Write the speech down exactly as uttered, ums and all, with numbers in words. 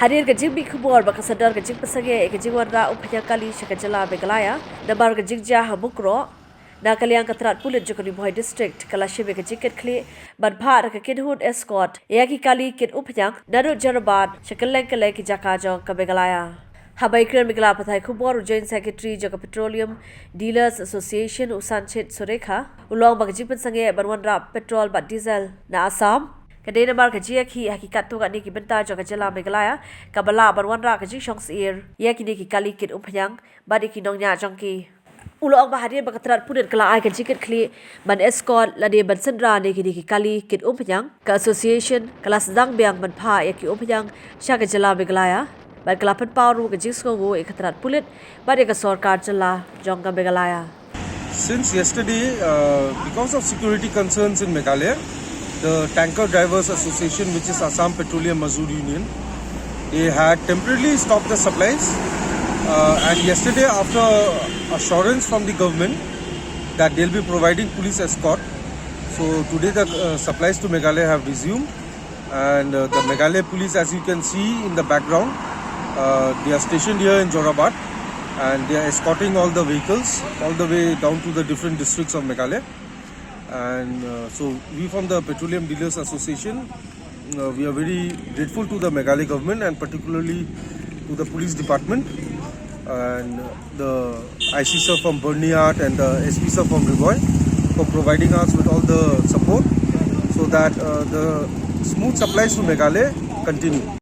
Hadien ka jingmih khubor ba ka sdang ka jingpynsangeh ïa ka jingwanrah umphniang kali sha ka jylla Meghalaya namar ka jingjia ha Mukroh, na ka liang ka tnad pulit jong ka Ri Bhoi District ka la shim ïa ka jingkitkhlieh ban phah da ka kynhun escort ïa ki kali kit umphniang naduh Jorabat sha kylleng kylleng ki jaka jong ka Meghalaya. Haba ïakren bad ki lad pathai khubor, u Joint Secretary jong ka Petroleum Dealers Association, u Sanchit Surekha, u la ong ba ka jingpynsangeh ban wanrah petrol bad diesel na Assam ka dei namar ka jingïakhih ha ki katto katne ki bynta jong ka jylla Meghalaya kaba lah ban wanrah ka jingshongsyier ïa kine ki kali kit umphniang bad ïa ki nongñiah jong ki. U la ong ba hadien ba ka tnad pulit ka la ai ka jingkitkhlieh ban escort lane ban synran ïa kine ki kali kit umphniang, ka association ka la sdang biang ban phah ïa ki umphniang sha ka jylla Meghalaya bad ka la pynpaw ruh ka jingsngewnguh ïa ka tnad pulit bad ïa ka sorkar jylla jong ka Meghalaya. Since yesterday, uh, because of security concerns in Meghalaya, the Tanker Drivers Association, which is Assam Petroleum Mazdoor Union, they had temporarily stopped the supplies. Uh, and yesterday, after assurance from the government that they'll be providing police escort, so today the uh, supplies to Meghalaya have resumed. And uh, the Meghalaya police, as you can see in the background, uh, they are stationed here in Jorabat, and they are escorting all the vehicles all the way down to the different districts of Meghalaya. And uh, so we from the Petroleum Dealers Association, uh, we are very grateful to the Meghalaya government and particularly to the police department and the I C sir from Byrnihat and the S P sir from Ri Bhoi for providing us with all the support so that uh, the smooth supplies to Meghalaya continue.